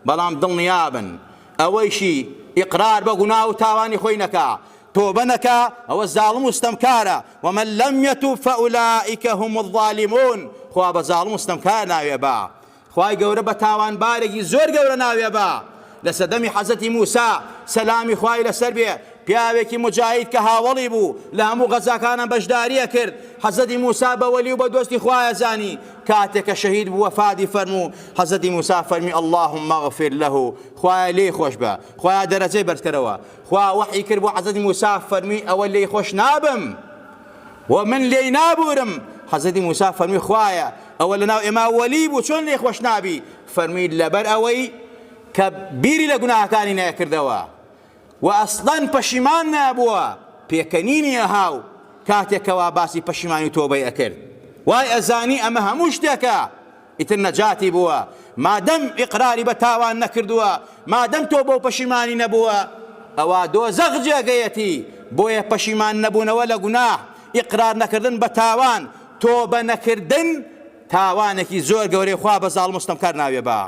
بەڵام دڵنیابن ئەوەیشی ئیقرار بە گوناه و تاوانی خۆی نەکا، تۆبە نەکا، ئەوە زاڵم و ستەمکارە، ومن لم یتوب فاولئک هم الظالمون، خوا بە زاڵم و ستەمکار ناوی ئەبا. خوای گەورە بە تاوانبارێکی زۆر گەورە ناوی ئەبا. لە سەردەمی حەزرەتی موسا، سەلامی خوای لەسەر بێ، پیاوێکی موجاهید کە هاوەڵی بوو، لە هەموو غەزاکانا بەشداری ئەکرد، حەزرەتی موسا بە وەلی و بە دۆستی خوا ئەزانی، کاتێ کە شەهید بوو وەفاتی فەرموو، حەزرەتی موسا فەرمی اللهم اغفر له، خوایە لێی خۆش بە، خوایە دەرەجەی بەرز کەرەوە، خوا وەحی کرد بۆ حەزرەتی موسا فەرمووی ئەوە لێی خۆش نابم و من لێی نابورم، حەزرەتی موسا فەرمووی خوایە ئەوە لەناو ئێمە وەلی بوو چۆن لێی خۆش نابی، فەرمووی لەبەر ئەوەی کە بیری لە گوناهەکانی نەکردەوە و ئەسڵەن پەشیمان نابووە، پێکەنینی ئەها و کاتێک کەوا باسی پەشیمانی و تۆبەی ئەکرد وای ئەزانی ئەمە هەموو شتێکە ئیتر نەجاتی بووە، مادەم ئیقراری بە تاوان نەکردووە، مادەم تۆبە و پەشیمانی نەبووە ئەوا دۆزەخ جێگەیەتی، بۆیە پەشیمان نەبوونەوە لە گوناه، ئیقرار نەکردن بە تاوان، تۆبە نەکردن تاوانێکی زۆر گەورەیە خوا بە زاڵم و ستەمکار ناوێ با.